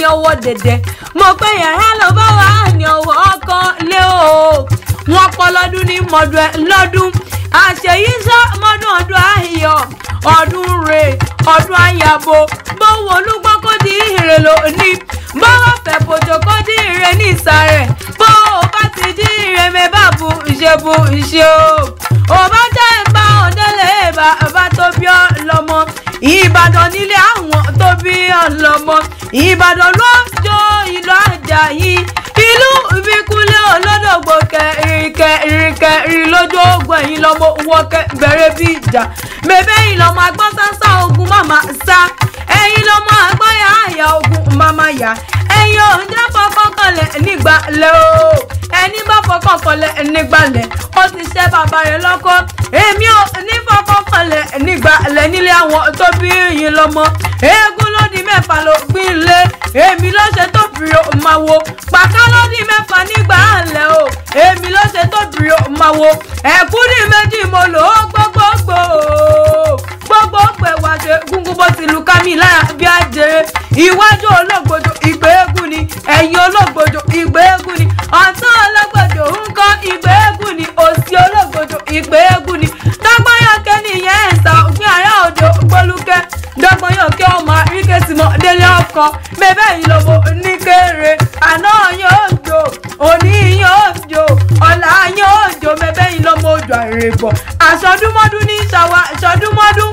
ní ọwọ́ dẹ̀dẹ̀. Mo pé yàrá ló bá wà ní ọwọ́ ọkàn lé o. Wọ́n pọ̀ lọ́dún ní mọ̀dún ẹ̀ lọ́dún. Àṣeyí sọ mọ́dún ọdún ayọ̀ ọdún rè ọdún àyàbò. Bówó olúgbọ́n kó di ìrè lónìí. Bọ́wọ́ fẹ́ bòjò kó di ìrè ní ìsàrẹ̀. Bó o bá ti di ìrè mẹ́bà bu ìṣe bu ìṣe o. Ò bá jẹ́ ìbá òdélé bàbá tó bí ọ lọ́mọ. Ìbàdàn nílé àwọn tó bí ọ lọ́mọ. Ìbàdàn ló jó ìlú Àjàyí. Ìlú Ìbíkúnlé olódògbò kẹrin lójú ogun ẹ̀yìn lọ́mọ wọ́kẹ́ bẹ̀rẹ̀ bí ìjà. Bèbè yìí lọ́mọ agbọ́n sánsá ogun màmá sá. Ẹ̀yin lọ́mọ agbọ́n yà àyà ogun màmá yà. Ẹ̀yin ò ń jẹ́ fọkàn kanlẹ̀ nígbàlẹ̀ o. Ẹni bá fọkàn kanlẹ̀ nígbàlẹ̀ ó ti ṣẹ́ bàbá rẹ̀ lọ́kọ́. Èmi ò ní fọkàn kanlẹ̀ nígbàlẹ̀ nílé àwọn tó bí yín lọ́mọ. Eégún ló di mẹ́fà ló gbin lé. Èmi ló ṣe tó bìrì ó máa wo. Pàká ló di mẹ́fà nígbà ńlẹ̀ o. Èmi ló ṣe tó bìrì ó máa wo. Ẹ̀kú ní méjì mo lò ó gbogbogbò. Gbogbogbò ẹ̀wà ṣe gúngún bó ti lu kámi lára bí àjẹrè. Iwájú ológbòjò ìgbé eégún ni. Ẹ̀yìn ológbòjò ìgbé eégún ni. Ọ̀tún ológbòjò ń kọ́ ìgbé eégún ni. Òsì ológbòjò ìgbé eégún ni. Dọ́gbọ́nyọ̀kẹ́ nìyẹn ẹ̀sà ògbìn àrà òde ògbólúkẹ́. Dọ́gbọ́nyọ̀kẹ́ ọmọ àríkèsímọ̀ délé ọkọ. Bẹ́ẹ̀ yìí lọ́mọ oníkéré. Àná yóò jò, òní yóò jò, ọ̀la yóò jò. Bẹ́ẹ̀ yìí lọ́mọ òjò àrèbọ̀. Àṣọdúnmọ́dún ní ìṣàwà àṣọdúnmọ́dún.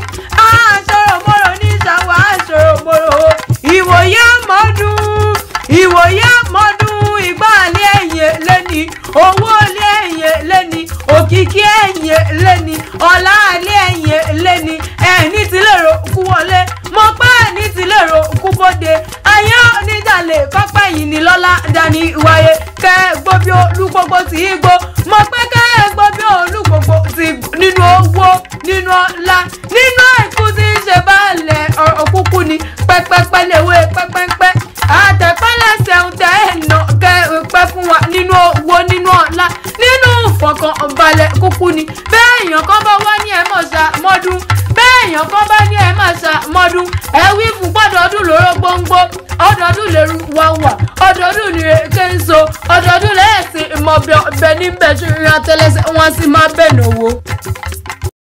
Àṣọrọ̀mọ́rọ̀ ní ìṣàwà àṣọrọ̀mọ́rọ̀. Ìwòye mọ́dún, ìwòye mọ́dún. Ìgbà ilé ẹ̀yìn lẹ́ni, owó ilé ẹ̀yìn lẹ́ni, òkìkí ẹ̀yìn lẹ́ni, ọlá ilé ẹ̀yìn lẹ́ni. Ẹ̀ní ti lérò kú wọlé, mo pẹ́ ẹ̀ní ti lérò kú bóde. Ayé oníjàlè kọ́pẹ́ yìí ní lọ́lá dání wáyé. Kẹ́ gbó bí olúgbogbo tí í gbó, mo pẹ́ kẹ́ gbó bí olúgbogbo tí nínú owó, nínú ọlá, nínú àìkú tí ń ṣe báàlẹ̀ ọ̀rọ̀ kúkú ni. Pẹ́pẹ́pẹ́ léwé pẹ́pẹ́pẹ́. Àtẹ̀pẹ́lẹsẹ̀ ń tẹ́ ẹ̀nà kẹ́ pẹ́ fún wa nínú owó, nínú ọlá, nínú ìfọ̀kànbalẹ̀ kúkú ni. Bẹ́ẹ̀ èèyàn kan bá wá ní ẹ̀ mọ̀ ṣá mọ́dún. Bẹ́ẹ̀ èèyàn kan bá ní ẹ̀ mọ̀ ṣá mọ́dún. Ẹ wí fún pọ́dọọdún lóró gbóngbó. Ọdọọdún lèrú wá wà. Ọdọọdún ní èké ń so. Ọdọọdún lẹ́ẹ̀sìn ìmọ̀ ọbẹ̀ níbẹ̀ ṣe ìrìn àtẹlẹsẹ̀ wọn sì máa bẹ̀ náwó.